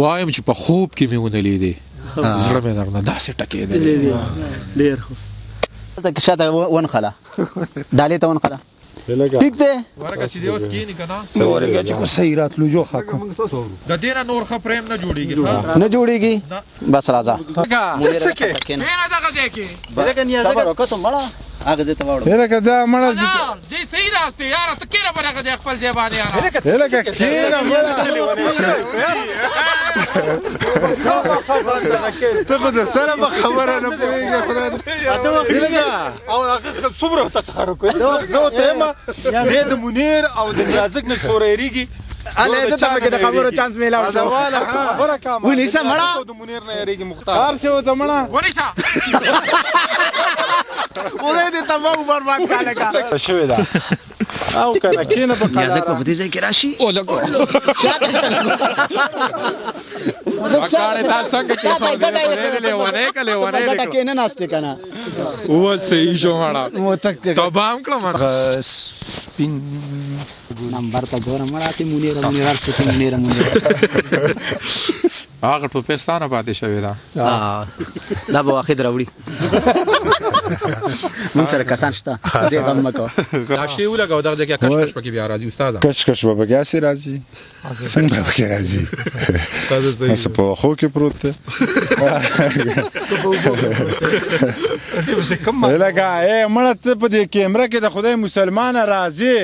وایم چې په خوب کې مې ونه لیدې، زړه مې درنه داسې ټکېدلی دی. ډېر ښه. دلته کې شاته ونښله، ډالې ته ونښله، ټیک دی. ورکه چې دی اوس کینی کنه. ورګه چې کو صحیح راتلو جو خاکو. د دې نه نور ښه فریم نه جوړیږي. ښه نه جوړیږي، بس راځه. ته څه کې؟ کینه دغه ځای کې. صبر وکړه ته مړه، هغه ځای ته واوړه. لکه دا مړه. نه دې صحیح راستې یاره، ته کینه پر هغه ځای خپل ځای باندې یاره. لکه کینه مړه، ته خو د سره په خبره نه پوهېږې. خدای لکه او هغه څومره تکرار کوي، زه ته ما زه د منیر او د نیازک نه سورېریږي. اله د ته کې د خبرو چانس میلاو دا والا خبره کام. ونیسه مړه. د منیر نه یریږي مختار هر شی ته مړه ونیسه. ولې دې تباہ برباد کاله کا شوې ده او کنه کینه په نیازک قلاره په دې ځای کې راشي. او لګو شاته شه، لږ شاته. کاڼه تا څنګه کې لیونی که لیونی ګټه کې نه ناشته کنه. و صحیح شو مړه. مو تک توبه هم کړم. سپین نمبر ته ګوره مړه، سي مونیر مونیر هر څه کې مونیر مونیر. هغه ټوپه ستانه پاتې شوې ده. دا به واحد راوړي، مونږ سره کسان شته، دې غم مه کوه. دا شی ولګاو دغه ځای کې، کش کش پکې بیا راځي استاد. کش کش به پکې هسې راځي، څنګه به پکې راځي؟ هسې په وښو کې پروت دی. لکه ای مړه، ته په دې کیمره کې د خدای مسلمانه راځې،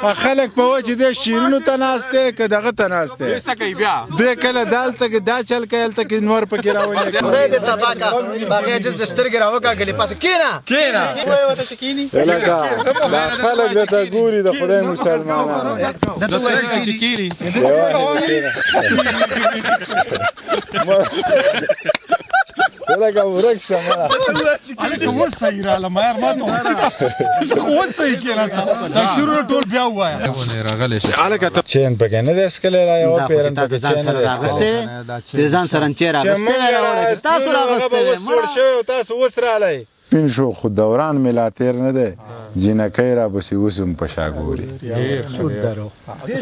خلک په وایي چې دی شیرینو ته ناست دی که دغه ته ناست دی. څه کوي بیا؟ دی کله دلته کې دا چل کوي، هلته کې نور پکې راولي. خدای دې تباه کا، باقي عجز د سترګې راوکاږلې پاسه کېنه. کینه. لکه دا خلک درته ګوري د خدای مسلمانانو. د ته وایي چې کینی. لکه ورک شه مړه. الکه اوس صحیح رااله ما یار، ما ته زه خو اوس صحیح کېناستم. دا شعرونه ټول بیا ووایه. راغلی شي. الکه ته چین پکې نه دی څکلی، را یوه دا خو چې پیرن تا د پکې ځان چین سره نه دی راغستې څکلی. وې، چې ځان سره چې راغستې وې، راوړې چې تاسو راغستې وې اوس سوړ شوی او تاسو اوس راغلی. سپین شو خو دوران مې لا تېر نه دی، جینکۍ را پسې اوس هم په شا ګوري.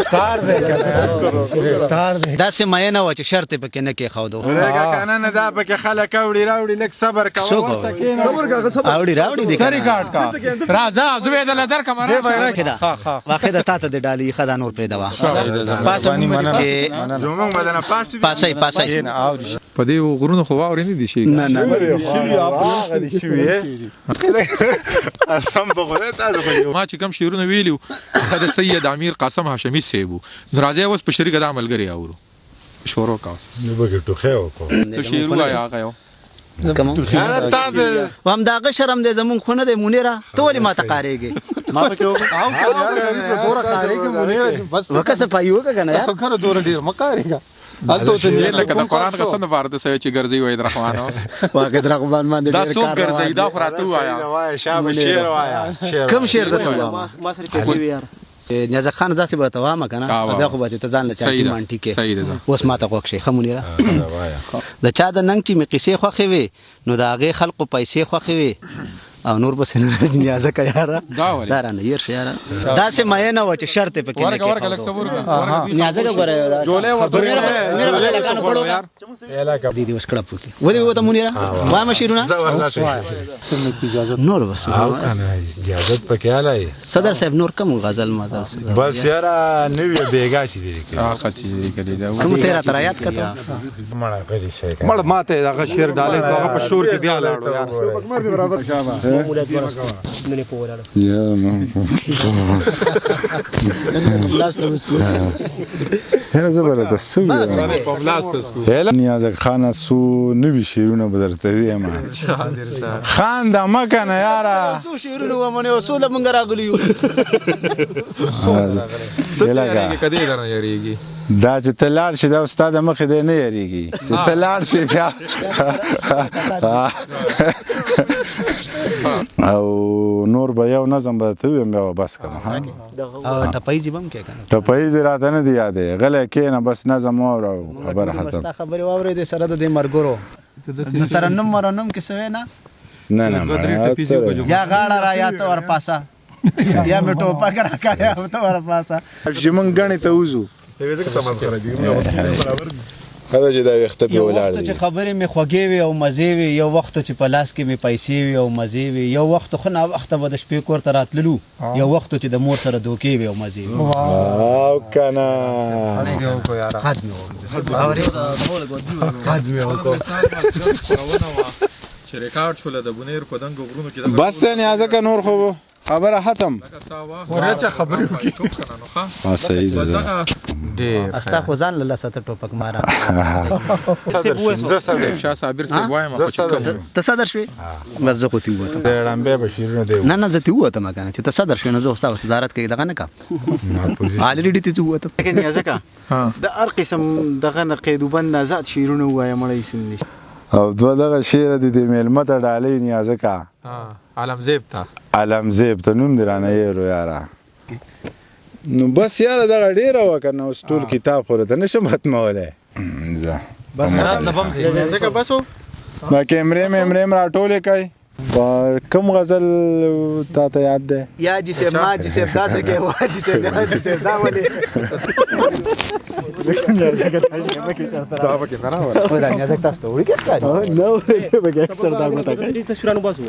ستار دی کنه، ستار دی. داسې مینه وه چې شرط یې پکې نه کېښودو. ورېږه که نه نه، دا پکې خلک اوړي راوړي، لږ صبر کوه. څوک ورته کښېنه. اوړي راوړي دي سری کارت کا راځه، زه به دل درکم. واقع واقع ده، تا ته د ډالۍ ښه دا نور پرېږده. پاسه چې زمونږ به درنه پاس وي. پاسئ پاسئ. په دې غرونو خو واورې نه دي شي. نه نه. هغه دي شوي قسم په خدای تاسو خو. ما چې کوم شعرونه ویلي وو، هغه د سید امیر قاسم هاشمي صاحب وو. نو راځئ اوس په شریکه دا ملګري اورو، شروع کا اوس. نو به ټوخی وکړو. ته شعر ووایه هغه یو. کوم؟ یاره تا د هم دا غ شرم دی، زمونږ خو نه دی. مونیره ته ولې ماته قارېږې؟ ما پکې او دوره کاریږي منیر بس. وکه صفایي وکړه کنه یار. کنه دوره ډیر مکارېږه هلته ته. ډېر لکه د قرآن قسم دپاره ته سوی چې ګرځي وای رحمانو. واقع رحمان باندې دا ډېر څوک کار ګرځي؟ روان دا دی. خو راته ووایه. وایا شابه، شعر وایا شعر. کوم شعر درته ووایم؟ ما سره پیسې وې یار. نیازک خان، داسې به ته وامه کنه. آه، بیا خو به ته ځان له صحیح چانټي ده، مانټي کې. صحیح ده. اوس ماته غوږ شي ښه مونیره. وایا. د چا د ننګ چې مې قصې خوښې وې، نو د هغې خلقو پیسې خوښې وې او نور بس نه راځي. نیازکه یاره دا ولې؟ دا رانه هېر شو یاره. داسې مینه وه چې شرط یې پکې نه ورکه ورکه، لږ کېښودو. صبر وکړه ورکه دوی. نیازکه ګوره جولې ورته منیره منیره په لکانو پړو کا. لکه دې دې اوس کړه پوکي ودې وته مونیره وایم شعرونه. زه ورته نور بس. او کنه اجازت پکې الی. صدر صاحب، نور کوم غزل مزل څه؟ بس یاره نوې بیګا چې دی لیکلی. هغه چې لیکلی دا. کوم ته راته یاد کته؟ مړه غلی شي کنه. مړ ماته دغه شعر ډالۍ کړو، هغه په شور کې بیا لاړو یار. نن په ولاړه. لاس ته وسو. هله زه به درته څه ووایم؟ په ملاس ته سو. هله نیازک خانه، څو نوي شعرونه به درته ووایم. خان دا مه کنه یاره. څو شعرونه ومنه او څو له مونږ راغلي یو. لکه کدی درنه یریږي؟ دا چې ته لاړ شې، دا ستا د مخې دی نه یریږي، چې ته لاړ شې بیا او نور به یو نظم به درته ووایم، بیا به بس کړم ها. او ټپای جیبم کې کنه. ټپه ییز راته نه دی یادې، غلی کښېنه، بس نظم واوره او خبره ختم. ستا خبرې واورې دې سره د دې مرګرو ترنم مرنم کې سوې نه. نه نه مړه، یا غاړه را یا ته ورپاسه، یا مې ټوپک راکا یا ته ورپاسه. چې مونږ ګڼې ته وځو. ته ځکه سمسخره دي، موږ برابر دي. ښه ده چې دا ویښته پې یو ولاړ وخت دي. چې خبرې مې خوږې وې او مزې وې، یو وخت چې په لاس کې مې پیسې وې او مزې وې، یو وخت ښه ناوخته به د شپې کور ته راتللو، یو وخت چې د مور سره دوکې وې او مزې وې. او کنه حد مې وکړو، حد مې وکړو. چې ریکارډ شول د بونیر په دنګو غرونو کې. بس ته نیازکه، نور خو خبره ختم. ورچه خبرې وکړي. ها، صحیح ده. ډیر استا خو ځان له لاسه ته ټوپک ماران. صدر شوم زه، صدر. صاحب شاه صابر صاحب وایم خو چې کوم ته صدر شوې؟ بس زه خو تې ووتم. د ړمبې بشیرونه دی. نه نه، زه تې ووتم که نه چې ته صدر شوې نو زه خو ستا په صدارت کې دغه نه کوم، الریډي تې زه ووتم. لیکن ځکه د هر قسم دغه نه قیدوبند نه آزاد شعرونه ووايه، مړی سم دي. او دوه دغه شعر دي د میلمه ته ډالۍ، نیازکه. عالم زیب ته. علم زیب ته نوم دی رانه یېرو یاره. نو بس یاره، دغه ډېره وه که نه، اوس ټول کتاب خو درته نشم ختمولی. ځه. بس رات لبم زه. ځکه بس و. دا کیمرې مېمرې هم راټولې کړئ. په کوم غزل تا ته یاد دی؟ یا جی صاحب، ما جی صاحب داسې کې وا جی صاحب، یا جی صاحب، دا ولې دا پکې نه راوړل. دا نیازک تاسو ته وړي کې ښکاري. نه، به اکثر دا غوته کوي. تصویرانو باسو.